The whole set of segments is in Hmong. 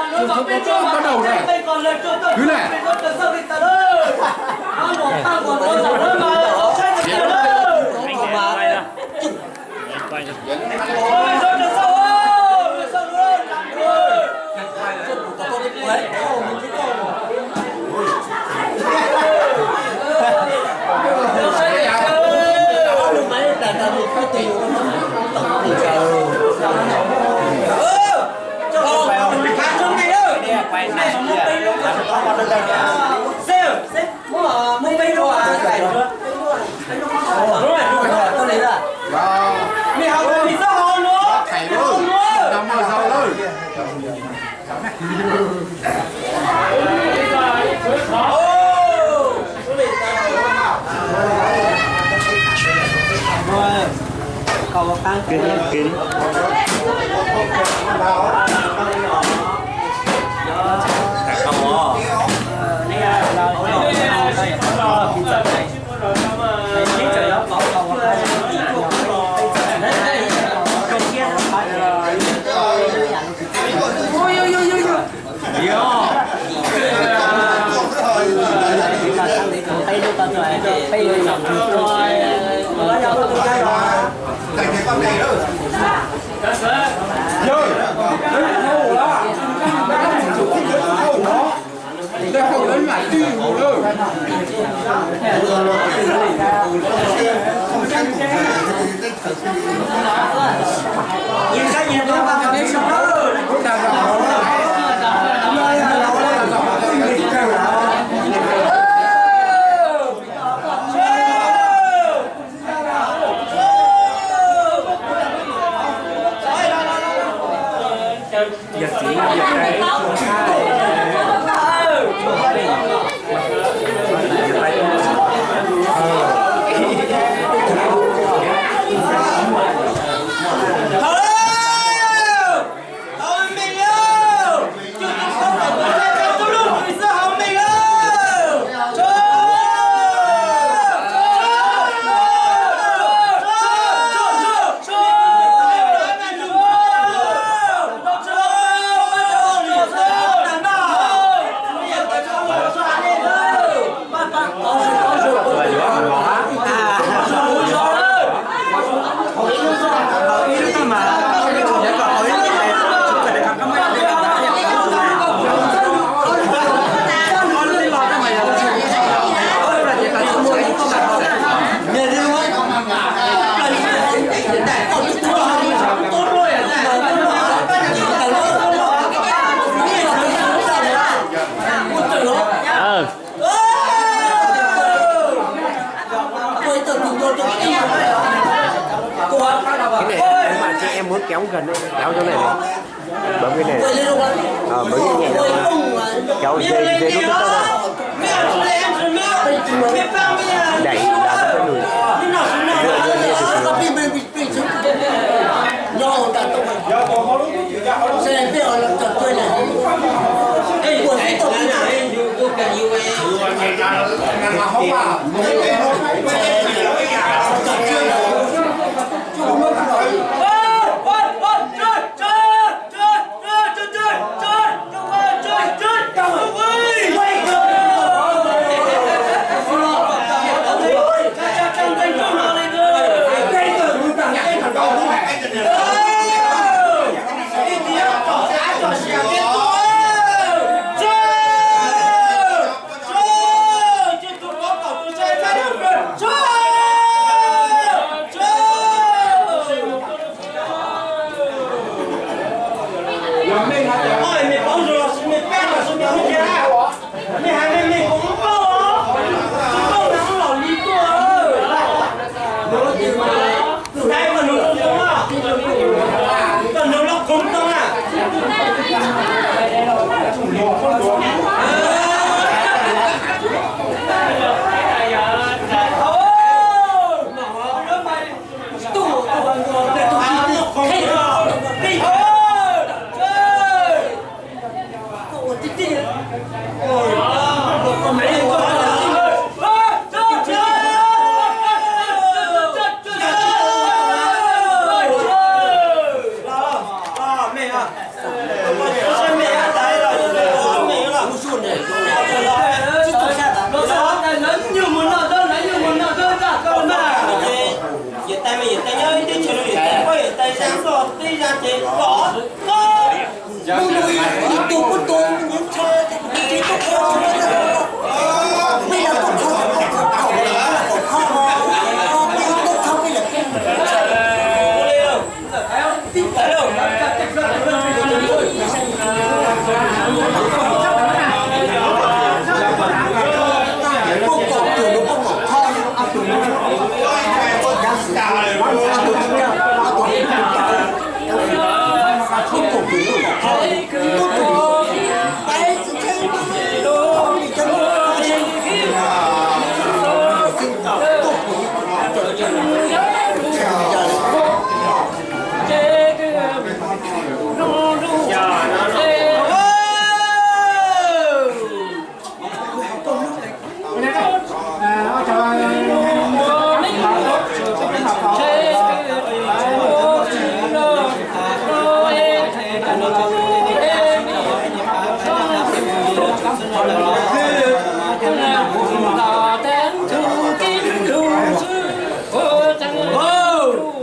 Kwv na. Cái này em, em muốn kéo gần đây, kéo chỗ này này. Bấm cái này này. Ờ, bấm nhẹ nhẹ. Kéo dày dày lốt tốc tốc ra. Đẩy là nó sẽ lùi. Dựa, dựa, dựa từ từ.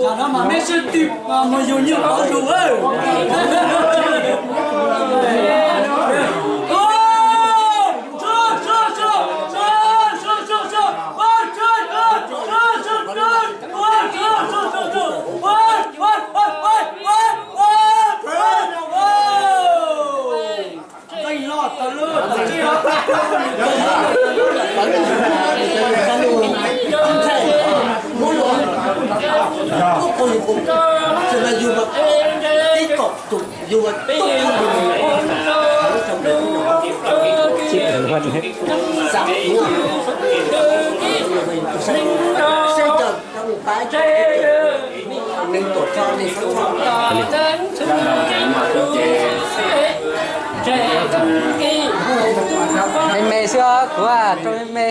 Tam no mas mej sib tw mus yug nyuj pov lug. Me me xwb, kuv rau me me.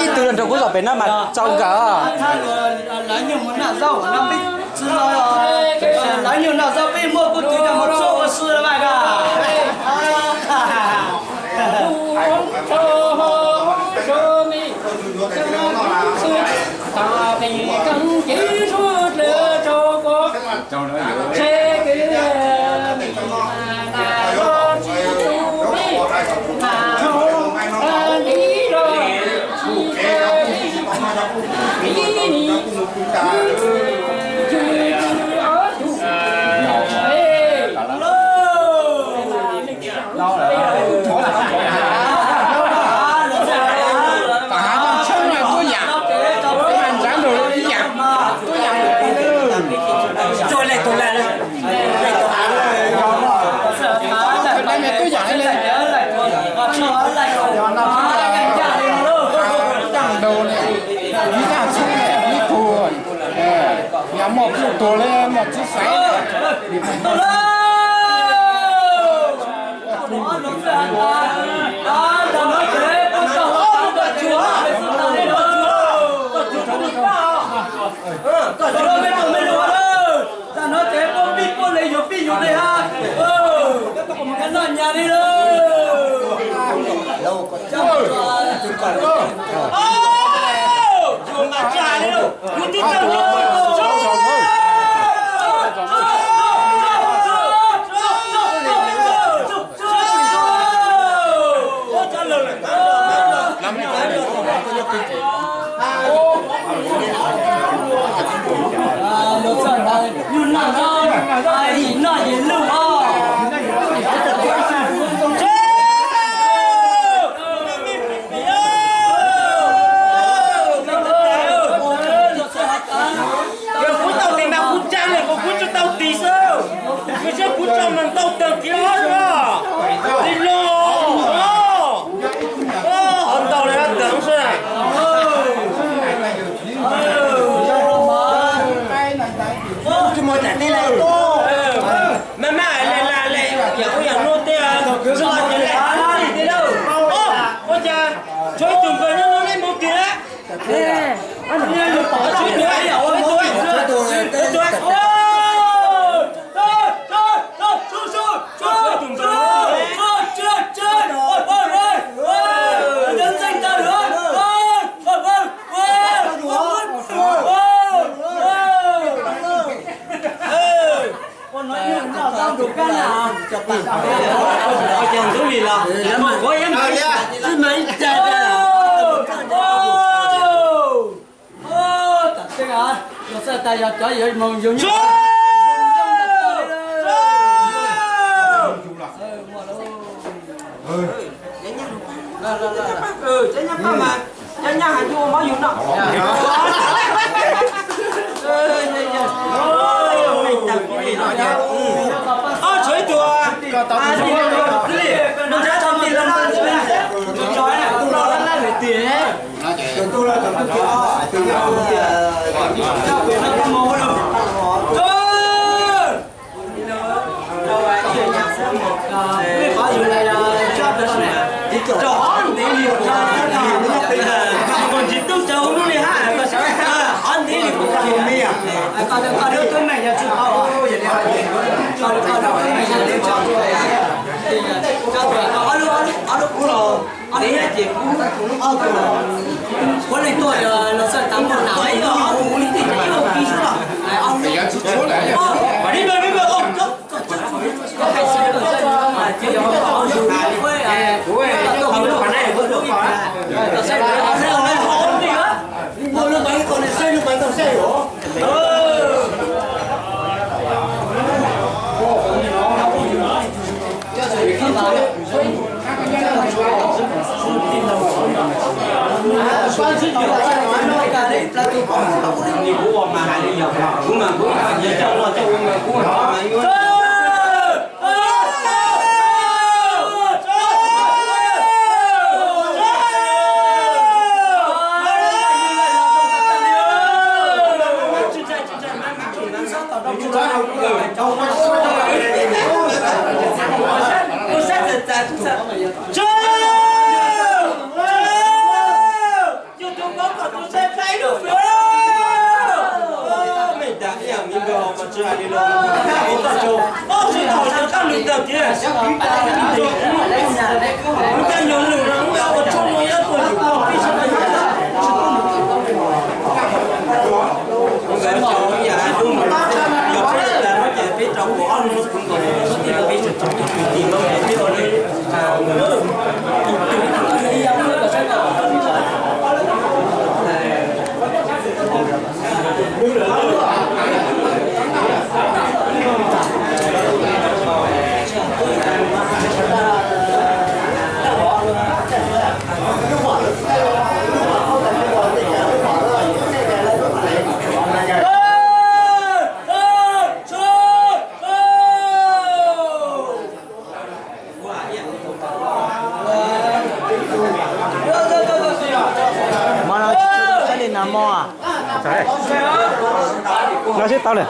Ib tug los nrog kuv zaum pem no mas txaus nkawm. Lawv nyuag noj zaub peb muaj kuj tw coj mus txuj ua si lawm mas. Yog muaj kuj tuag li muaj txiv xaiv. Tam no ces puab pib puab le yuav pib yuav le hab. Noj nyas li lawm. Yog kuv tau tis mas kuv tsa lawm, kuv tsis tau tis xwb. Kuv saib kuv tso mas ntau tag kiag os. Li los os, ho ntau li hab tawm xwb. Mas mas le la le yam ub yam no tej, tsis los ces le hab li tej lauj. Ua cas tshuav ib tug npawg nyob no nej mus twg lawm? Mo no tsis tshua saib li no mo. No sib tau lawm.